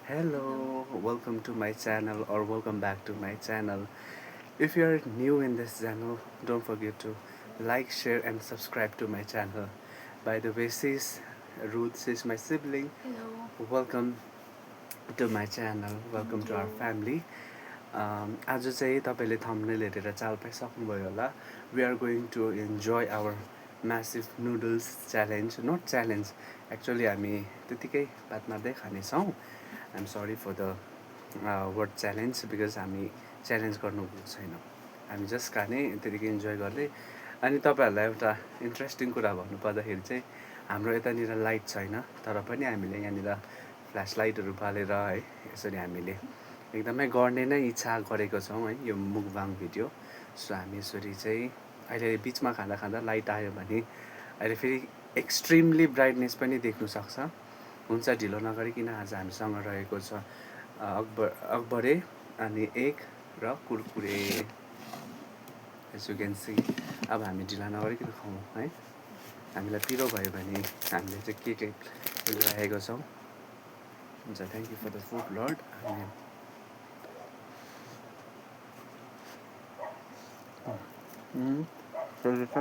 Hello, welcome to my channel or welcome back to my channel. If you are new in this channel, don't forget to like, share, and subscribe to my channel. By the way, sis, Ruth is my sibling. Hello. Welcome to my channel. Welcome Thank to our you. family. आज चाहिँ तपाईँले thumbnail हेरेर चाल पाइसक्नुभयो होला. We are going to enjoy our massive noodles challenge. Not challenge. Actually हामी त्यतिकै बात मार्दै खानेछौँ. I'm sorry for the word challenge because हामी च्यालेन्ज गर्नु छैन. हामी जस्ट खाने त्यतिकै इन्जोय गर्दै. अनि तपाईँहरूलाई एउटा इन्ट्रेस्टिङ कुरा भन्नुपर्दाखेरि चाहिँ हाम्रो यतानिर लाइट छैन, तर पनि हामीले यहाँनिर फ्ल्यास लाइटहरू बालेर है यसरी हामीले एकदमै गर्ने नै इच्छा गरेको छौँ है यो मुकबाङ भिडियो. सो हामी यसरी चाहिँ अहिले बिचमा खाँदा खाँदा लाइट आयो भने अहिले फेरि एक्सट्रिमली ब्राइटनेस पनि देख्नु सक्छ. हुन्छ, ढिलो नगरिकन आज हामीसँग रहेको छ अकबरे अनि एक र Kurkure. As you can see. अब हामी ढिला नगरिकन खाउँ है. हामीलाई पिरो भयो भने हामीले चाहिँ के राखेको छौँ. हुन्छ, thank you for the food lord.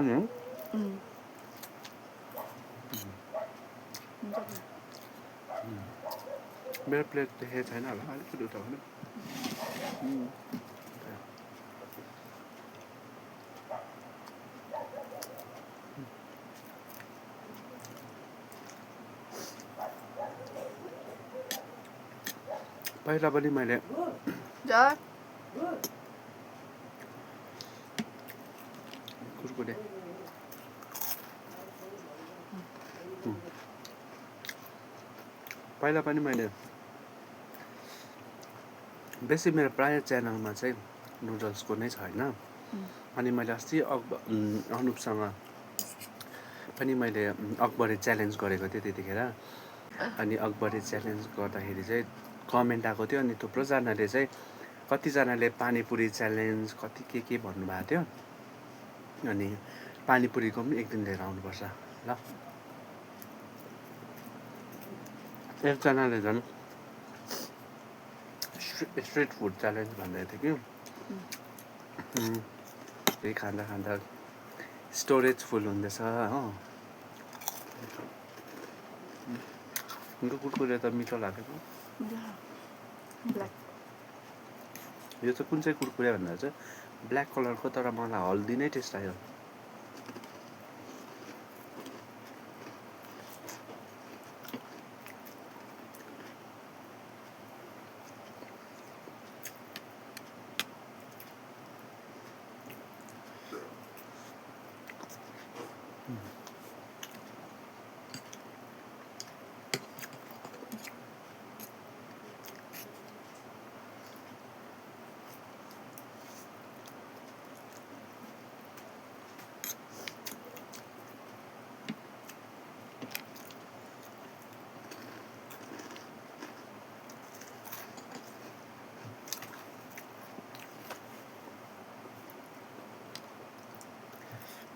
नि मेरो प्लेट देखेको छैन होला, अलिकति उठा भनौँ. पहिला पनि मैले कुरकुरे पहिला पनि मैले बेसी मेरो प्रायः च्यानलमा चाहिँ नुडल्सको नै छ होइन. अनि मैले अस्ति अनुपसँग पनि मैले अकबरे च्यालेन्ज गरेको थिएँ त्यतिखेर. अनि अकबरे च्यालेन्ज गर्दाखेरि चाहिँ कमेन्ट आएको थियो. अनि थुप्रोजनाले चाहिँ कतिजनाले पानीपुरी च्यालेन्ज कति के भन्नुभएको थियो. अनि पानीपुरीको पनि एक दिन लिएर आउनुपर्छ ल. एकजनाले झन् स्ट्रिट फुड च्यालेन्ज भन्दै थियो कि त्यही खाँदा खाँदा स्टोरेज फुल हुँदैछ हो. कुरकुरे त मिठो लागेको. यो चाहिँ कुन चाहिँ कुरकुरे भन्दा चाहिँ ब्ल्याक कलरको, तर मलाई हल्दी नै टेस्ट आयो.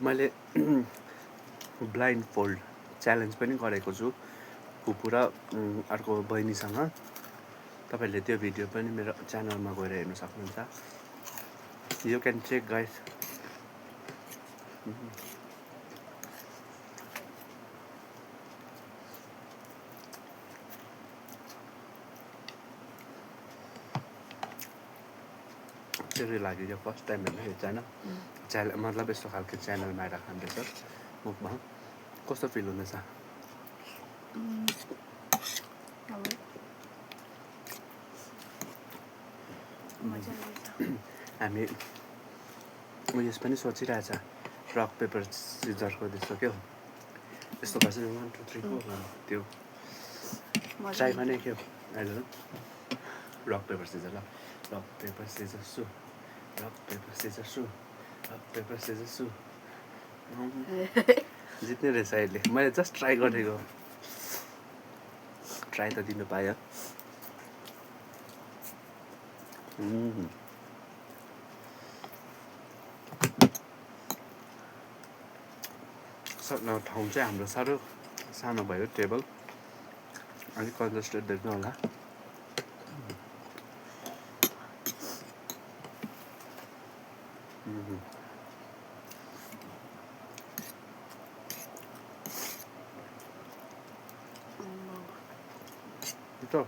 मैले ब्लाइन्ड फोल्ड च्यालेन्ज पनि गरेको छु फुपू र अर्को बहिनीसँग. तपाईँहरूले त्यो भिडियो पनि मेरो च्यानलमा गएर हेर्नु सक्नुहुन्छ. You can check guys. त्यसरी लाग्यो यो फर्स्ट टाइम हेर्नु यो च्यानल मतलब यस्तो खालको च्यानलमा आएर खाँदैछ मुखमा. कस्तो फिल हुँदैछ? हामी उयस पनि सोचिरहेछ रक पेपर सिजरको त्यस्तो क्या हो. यस्तो गर्छ 1 2 3 4 त्यो ट्राई पनि के हो अहिले रक पेपर सिजर. ल, रक पेपर सिजर सु, रक पेपर सिजर सु, रक पेपर सिजर सु. जित्ने रहेछ अहिले. मैले जस्ट ट्राई गरेको. ट्राई त दिनु पायो. ठाउँ चाहिँ हाम्रो साह्रो सानो भयो. टेबल अलिक कन्जस्टेड देख्नु होला. Itu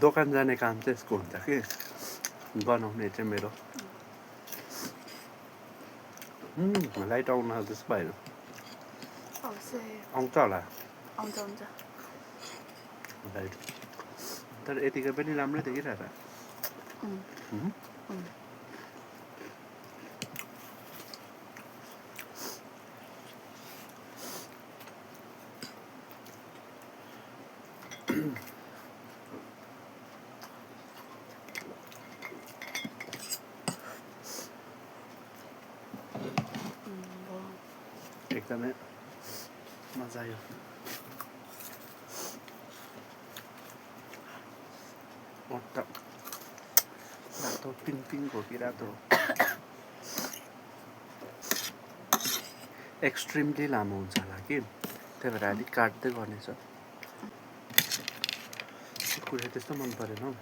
दोकान जाने काम चाहिँ यसको हुन्छ कि बनाउने चाहिँ मेरो लाइट आउन त्यसो भएन आउँछ होला लाइट तर यतिकै पनि राम्रै देखिरहेछ एकदमै मजा आयो रातो पिङ घोकिरातो एक्सट्रिमली लामो हुन्छ होला कि त्यही भएर अलिक काट्दै गर्नेछ कुकुरे त्यस्तो मन परेन हौ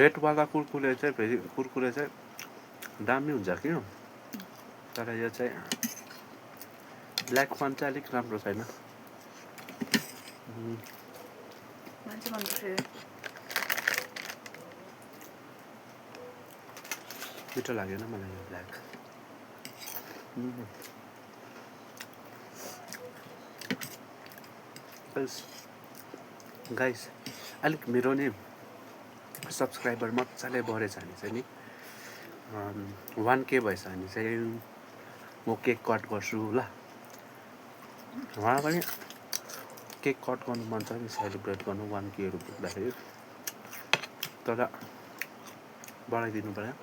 रेडवाला कुरकुरे चाहिँ फेरि कुरकुरे चाहिँ दामी हुन्छ कि तर यो चाहिँ ब्ल्याक वान चाहिँ अलिक राम्रो छैन मिठो लागेन मलाई यो ब्ल्याक गाइस अलिक मेरो नि सब्सक्राइबर मजाले बढेछ भने चाहिँ नि 1K भएछ भने चाहिँ म केक कट गर्छु ल उहाँ पनि केक कट गर्नु मन छ नि सेलिब्रेट गर्नु 1Kहरू पुग्दाखेरि तर बढाइदिनु पर्यो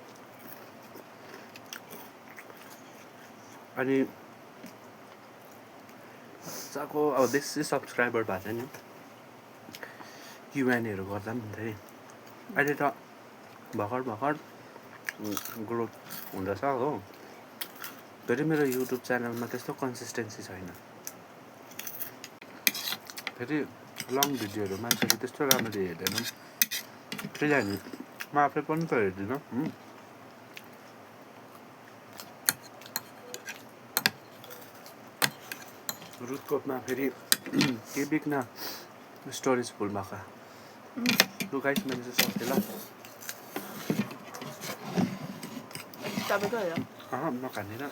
अनि मजाको अब बेसी सब्सक्राइबर भएको छ नि क्युएनएहरू गर्दा पनि हुन्थ्यो अहिले त भर्खर ग्रोथ हुँदैछ हो फेरि मेरो युट्युब च्यानलमा त्यस्तो कन्सिस्टेन्सी छैन फेरि लङ भिडियोहरू मान्छेले त्यस्तो राम्ररी हेर्दैन फेरि हामी म आफै पनि त हेर्दिनँ रुटकोटमा फेरि के बिक्न स्टोरेज फुल भएको लु गाइस मैले चाहिँ सक्थेँ ल नखाँदिनँ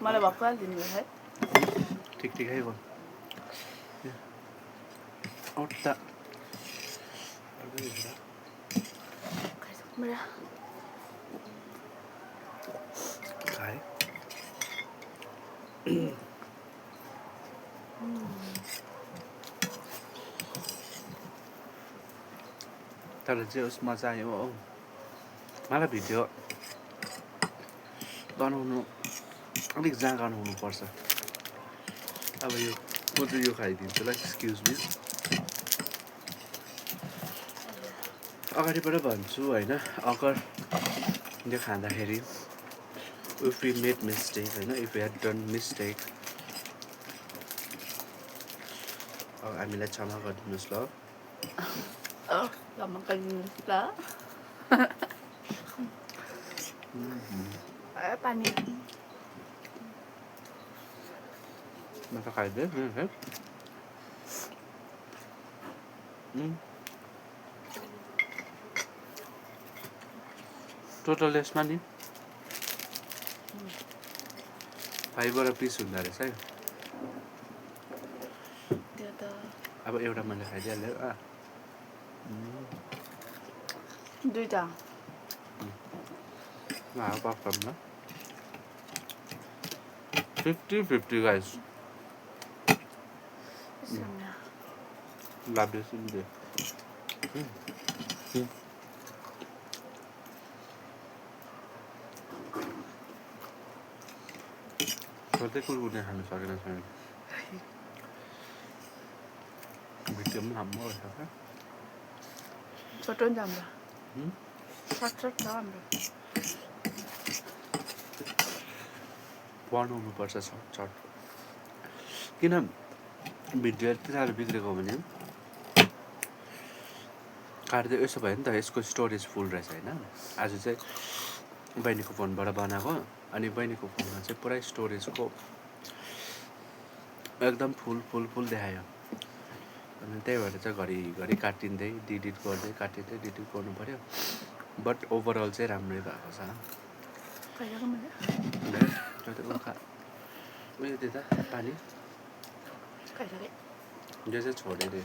मलाई भक्कु हालिदिनु है ठिकै हो खाए तर चाहिँ उस मजा आयो हौ मलाई भिडियो बनाउनु अलिक जाँगर हुनुपर्छ अब यो म चाहिँ यो खाइदिन्छु ल एक्सक्युज मी अगाडिबाट भन्छु होइन अगर यो खाँदाखेरि इफ यु मेड मिस्टेक होइन if you had done mistake हामीलाई क्षमा गरिदिनुहोस् ल क्षमा गरिदिनुहोस् ल पानी म त खाइदिएँ टोटल यसमा नि 5 पिस हुँदो रहेछ है अब एउटा मैले खाइदिइहालेँ दुईटा पपकर्नमा 50-50 गाइस लाभेसिन्छ कतै कुरकुरे खानु सकेन छैन भिडियो पनि राम्रो रहेछ क्या छोटो नि राम्रो सर्ट छ हाम्रो बनाउनुपर्छ सर्ट किन भिडियो यति साह्रो बिग्रेको भने काट्दै यसो भयो नि त यसको स्टोरेज फुल रहेछ होइन आज चाहिँ बहिनीको फोनबाट बनाएको अनि बहिनीको फोनमा चाहिँ पुरै स्टोरेजको एकदम फुल देखायो अनि त्यही भएर चाहिँ घरिघरि काटिँदै डिलिट गर्दै काटिँदै डिलिट गर्नु पऱ्यो बट ओभरअल चाहिँ राम्रै भएको छ खाइरहेको मैले उयो दिँदा पानी खाइसकेँ यो चाहिँ छोडिदिए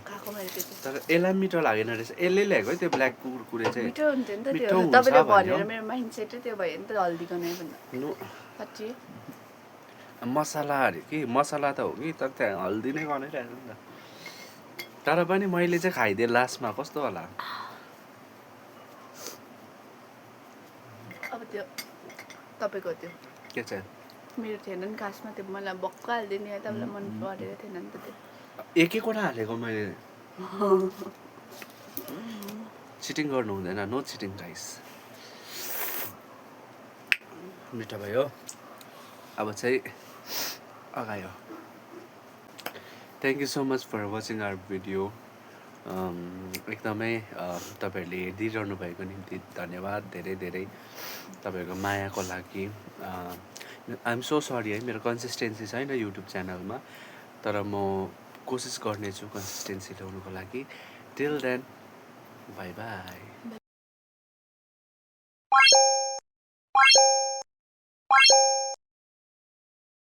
खाएको मैले त्यो चाहिँ तर यसलाई मिठो लागेन रहेछ यसले ल्याएको है त्यो ब्ल्याक कुरकुरे चाहिँ मिठो हुन्थ्यो नि त मिठो त्यो हुन्छ तपाईँले भन्यो। भनेर मेरो माइन्ड सेटै त्यो भयो नि त हल्दीको नै भन्दा नो साँच्ची मसला अरे कि मसला त हो कि तर त्यहाँ हल्दी नै बनाइरहेको नि त तर पनि मैले चाहिँ खाइदिएँ लास्टमा कस्तो होला अब त्यो तपाईँको त्यो के चाहिँ मेरो थिएन नि खासमा त्यो मलाई बक्क हालिदिने तपाईँलाई मन परेको थिएन नि त त्यो एक एकवटा हालेको मैले चिटिङ गर्नु हुँदैन नो चिटिङ गाइस मिठो भयो अब चाहिँ अगायो thank you so much for watching our video एकदमै तपाईँहरूले हेरिदिइरहनु भएको निम्ति धन्यवाद धेरै धेरै तपाईँहरूको मायाको लागि आइएम सो सरी है मेरो कन्सिस्टेन्सी छैन युट्युब च्यानलमा तर म कोसिस गर्नेछु कन्सिस्टेन्सी ल्याउनुको लागि टिल देन बाई बाई